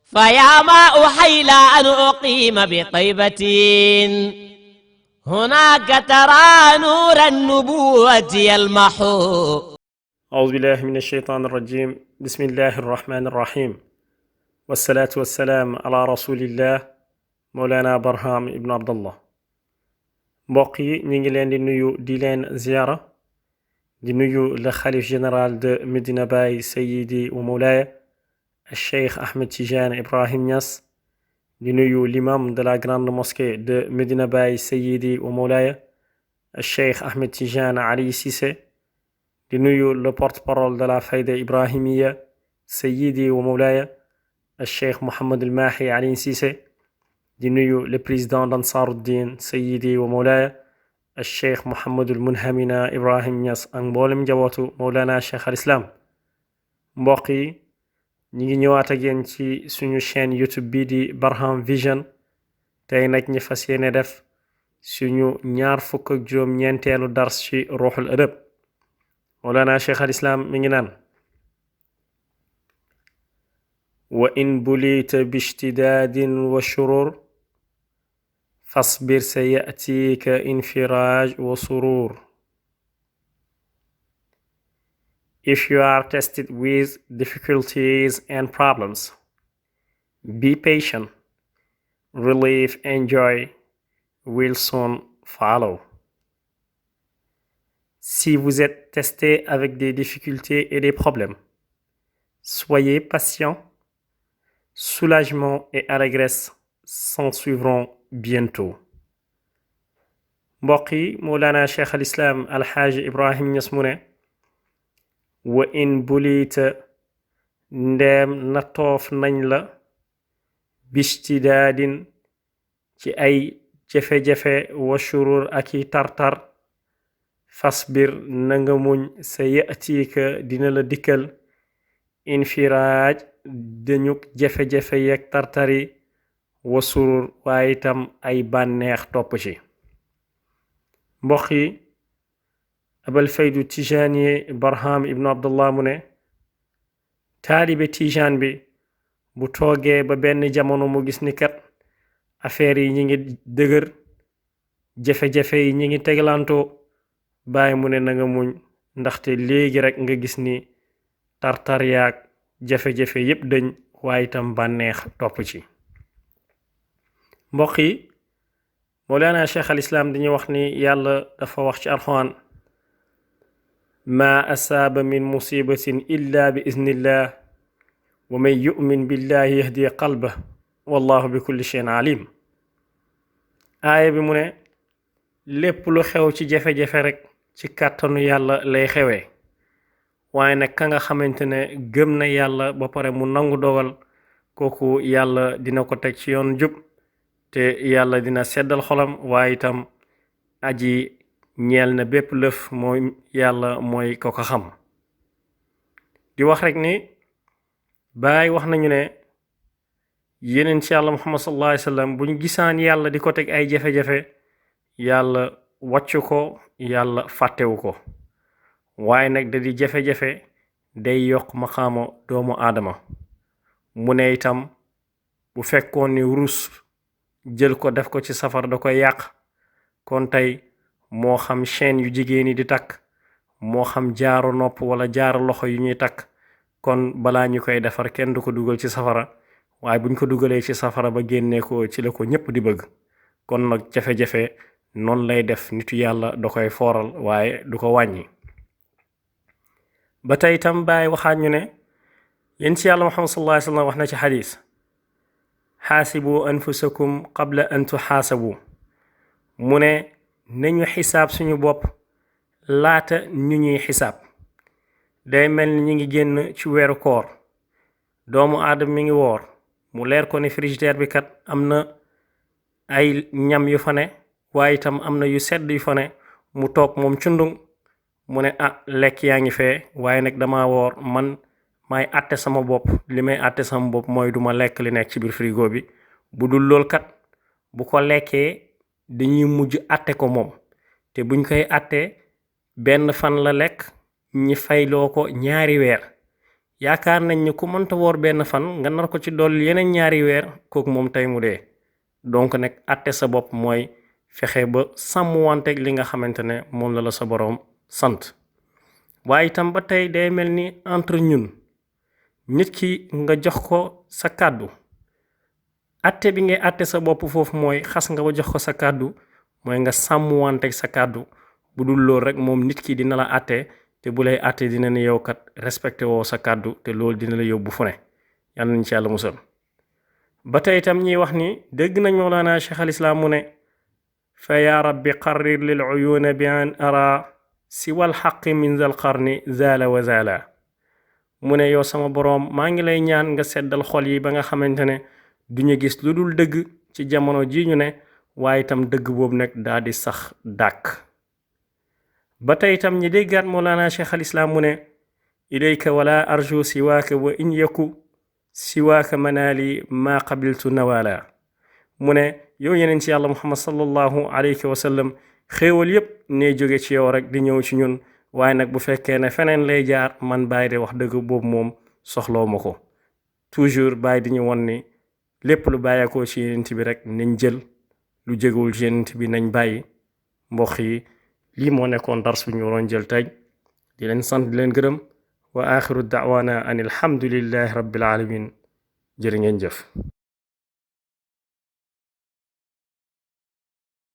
فيا ما أحيل أن أقيم بطيبة هناك ترى نور النبوة يلمح. أعوذ بالله من الشيطان الرجيم. بسم الله الرحمن الرحيم، والصلاة والسلام على رسول الله مولانا برهام ibn Abdallah. mbokk yi ñu ngi leen di nuyu di leen ziyaara di nuyu le xalif général de Medina Baye Sayyidi wa Mawlaya Cheikh Ahmed Tidiane Ibrahim Niass, di nuyu l'imam de la grande mosquée de Medina Baye Sayyidi wa Mawlaya Cheikh Ahmed Tidiane Ali Cissé, di nuyu le porte-parole de la Fayda Ibrahimiya Sayyidi wa Mawlaya Cheikh Mohammed El Mahi Ali Cissé, di nuyu le président d'Ansaruddin Sayyidi wa Mawlaya Cheikh Mohammed El Munhamina Ibrahim Niass ak mboolem njabootu Mawlana Cheikh al Islam. mbokk yi ñi ngi ñëwaat ak yéen ci suñu chaîne YouTube bi di Barham Vision. tey nag ñi fas yéene def suñu ñaar fukk ak juróom ñeenteelu dars ci ruuxul adab. Mawlana Cheikh al Islam mi ngi naan: wa in bulita bishtidaadin wa shurur fasbir sayatika infiraj wa surur. If you are tested with difficulties and problems, be patient. Relief and joy will soon follow. Si vous êtes testé avec des difficultés et des problèmes, soyez patient. Soulagement et allégresse s'en suivront bientôt. mbokk yi Mawlana Cheikh al Islam Alxaaji Ibrahim Niass mu ne: wa in bulita ndeem natoof nañ la bistidaadin ci ay jafe-jafe wa shurur ak i tartar fasbir na nga muñ sa yatiika dina la dikkal infiraaj dañu jafe-jafe yeeg tartari wa surur waaye itam ay bànneex topp ci. mbokk yi abal faydu tijaani Barham ibn Abdallah mu ne: taalibe tijaan bi bu toogee ba benn jamono mu gis ni kat affaire yi ñi ngi dëgër, jafe-jafe yi ñi ngi teglantoo, bàyyi mu ne na nga muñ, ndaxte léegi rek nga gis ni tartar yaag jafe-jafe yépp dañ waaye itam bànneex topp ci. mbokk yi Mawlana Cheikh al Islam dañuy wax ni yàlla dafa wax ci alxuraan: ma asaaba min musibatin illa bi iznillah wa man yu'min billahi yahdi qalbah wallahu bi kulli shay'in alim. aaya bi mu ne lépp lu xew ci jafe-jafe rek ci kàttanu yàlla lay xewee, waaye nag ka nga xamante ne gëm na yàlla ba pare mu nangu dogal, kooku yàlla dina ko teg ci yoon jub, te yàlla dina seddal xolam, waaye itam aji ñeel na bépp lëf mooy yàlla mooy ko ko xam. di wax rek ni Baay wax nañu ne yeneen ci yàlla Muhammad sallallahu alayhi wa sallam bu ñu gisaan yàlla di ko teg ay jafe-jafe, yàlla wàccu ko, yàlla fàttewu ko, waaye nag da di jafe-jafe day yokk maqaama doomu aadama. mu ne itam bu fekkoon ni wurus jël ko def ko ci safar da koy yàq, kon tey moo xam chaîne yu jigéen yi di takk, moo xam jaaro nopp wala jaaro loxo yu ñuy takk, kon balaa ñu koy defar kenn du ko dugal ci safara, waaye buñ ko dugalee ci safara ba génnee ko ci la ko ñépp di bëgg. kon nag jafe-jafe noonu lay def nitu yàlla da koy fooral waaye du ko wàññi. ba tey itam Baay waxaat ñu ne yéen ci yàlla Muhammad sallallahu alayhi wa sallam wax na ci xadiis: xaasibu anfusakum qabla an tuxaasabu. mu ne nañu xisaab suñu bopp laata ñu ñuy xisaab. day mel ni ñu ngi génn ci weeru koor, doomu aadama mi ngi woor, mu leer ko ni frigidaire bi kat am na ay ñam yu fa ne, waaye itam am na yu sedd yu fa ne, mu toog moom cundung, mu ne lekk yaa ngi fee, waaye nag dama woor, man may àtte sama bopp, li may àtte sama bopp mooy duma lekk li nekk ci biir frigo bi. bu dul lool kat bu ko lekkee dañuy mujj àtte ko moom, te buñ koy àtte benn fan la lekk ñi fayloo ko 2 weer, yaakaar nañ ni ku mënta woor benn fan nga nar ko ci dolli yeneen 2 weer kooku moom tey mu dee. donc nag àtte sa bopp mooy fexe ba sàmmwanteeg li nga xamante ne moom la sa boroom sant. waaye itam ba tey day mel ni entre ñun nit ki nga jox ko sa kàddu àtte bi ngay àtte sa bopp foofu mooy xas nga ba jox ko sa kàddu mooy nga sàmmwanteeg sa kàddu. bu dul loolu rek moom nit ki dina la àtte te bu lay àtte dina ne yow kat respecté woo sa kàddu te loolu dina la yóbbu fu ne. yàlla nañ ci yàlla musal. ba tey itam ñuy wax ni dégg nañ Mawlana Cheikh al Islam mu ne fa yaa rabbi qarrir lil uyuuna bi an ara siwal xaqi min zal qarni zaala wa zaala. mu ne yow sama boroom maa ngi lay ñaan nga seddal xol yi ba nga xamante ne duñu gis lu dul dëgg ci jamono ji ñu ne waaye itam dëgg boobu nag daa di sax dàkk. ba tey itam ñi déggaat Mawlana Cheikh al Islam mu ne ilayka wala arju siwaaka wa in yaku siwaaka manaali maa qabiltu nawaala. mu ne yow yeneen ci yàlla Muhammad sallallahu alayhi wa sallam xéewal yépp ne jóge ci yow rek di ñëw ci ñun waaye nag bu fekkee ne feneen lay jaar man Baay de wax dëgg boobu moom soxloo ma ko. toujours Baay di ñu won ni lépp lu bàyyeekoo ci yenent bi rek nañ jël lu jegewul ci yenent bi nañ bàyyi. mbokk yi lii moo nekkoon dars bu ñu waroon jël tey di leen sant di leen gërëm wa axiru daawaana an alhamdulillahi rabbil alamin jërë ngeen jëf.